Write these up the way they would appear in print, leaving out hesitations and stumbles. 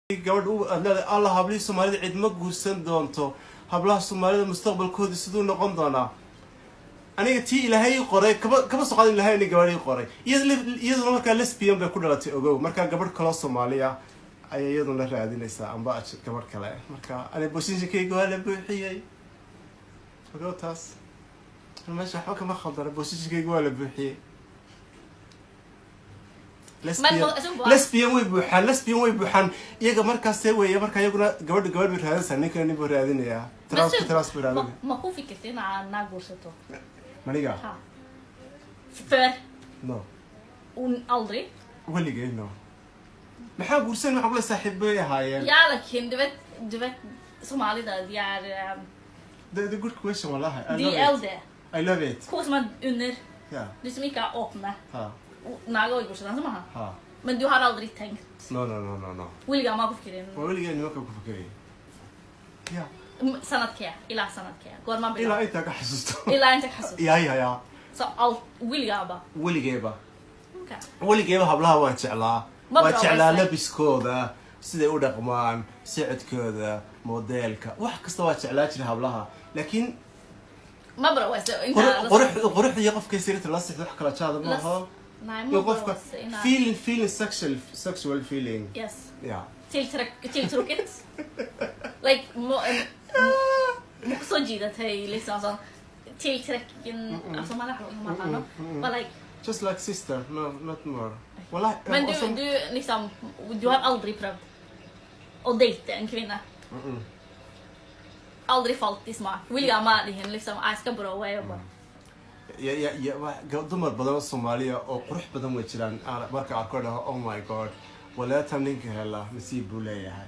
Gabadh u aad leedahay, "Allah, hablihii Soomaalida cid ma guursan doonto, hablaha Soomaalida mustaqbalkooda siduu noqon doonaa?" Aniga tii Ilaahay ii qoray kaba soo qaadin. Ilahay ani gabadh ii qoray, iyaduna markaa lesbian bay ku dhalatay, ogow. Markaa gabadh kaloo Soomaaliya ayay iyaduna raadinaysaa, amba gabadh kale. Marka ani positionkayga waa la buuxiyey, ogow taas. Meesha waxba kama khaldana, positionkayga waa la buuxiyey. Lesbian way buuxaan, lesbian way buuxaan iyaga. Markaasee weeye, marka iyaguna gabadha gabadh bay raadinaysaa, ninkana nin buu raadinayaa, transku trans buu raadinaya. Ma ku fikirtay inaad naag guursato? Maniga? Ha, før? No. Aldrig? Weligay no. Maxaa guursan? Maxaa kula saaxiib bay ahaayeen. Ja, laakiin du vet Somalida, de er The good question, wallahi. I de love it. Eldre. I love it. Kuwa som er under, de som ikke er åpne. Naaga way guursadaan, soo maha? Ha. Men du har aldri tenkt? No. Weligaa maa ku fikirin? Waa weligay nimanka ku fikerayay ya. Sanadkee ilaa sanadkee, goormaa Ilaa bilaab? Intaa ka xasuusto. Ilaa inta ka xasuusto? Ya. So al weligaaba? Weligayba. Okay. Weligayba hablaha waan jeclaa. Ma Waan jeclaa. Browsay? Labiskooda, siday u dhaqmaan, socodkooda, modeelka, wax kasta waa jeclaa jira hablaha, laakiin Ma browsay inta qurux iyo qofka sirta la sixdo wax kala jaada ma aho. Nej, Iyo ma qofka browsay inaa feeling sexual feeling. Yes. Yeah. Tilltrukket, like ma kusoo jiidatay liksom sånn tilltrekken, af Soomaali wax laguma aqaano, but like Just like sister, no, not more, wallahi. Men du liksom, du har aldri prøvd å date en kvinne? Mm-mm. Aldri falt i smak? Weligaa ma dhihin liksom "jeg skal browe" og bare Ya, dumar badan oo Soomaaliya oo qurux badan way jiraan. Aan marka arko dhaho, "Oh my God, waleetan ninka hela nasiib buu leeyahay."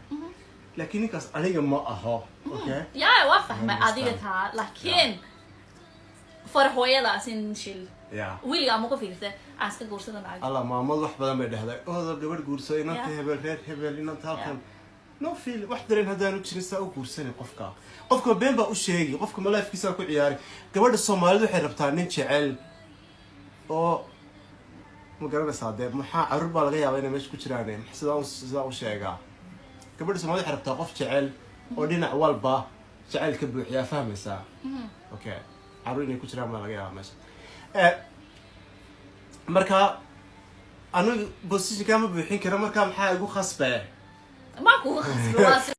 Laakiin ninkaas aniga ma aho, okay? Ja, waa fahmay. Understand. Adiga taa, laakiin for hooyada sin skyld. Weligaa ma ku fikirtay "aan iska guursada naag"? Allah, maamad wax badan bay dhehday, "Ooda gabadh guurso, inanta hebel, reer hebel, inanta halkan." No feel, wax dareen haddaanu jirin, saa u guursanay qofka? Qofka been baa u sheegi, qofka ma lifekiisaa ku ciyaari. Gabadha Soomaalidu waxay rabtaa nin jecel oo, ma garanaysaa dee, maxaa caruur baa laga yaabaa inay meesha ku jiraan. Sidaa u sheegaa, gabadha Soomaalida waxay rabtaa qof jecel oo dhinac walba jecel ka buuxiyaa, fahmaysaa? Okay, caruur inay ku jiraan baa laga yaabaa meesha. Marka anigu positionkaa ma buuxin kara, marka maxaa igu khasbe? Ma kugu khasbi, waa.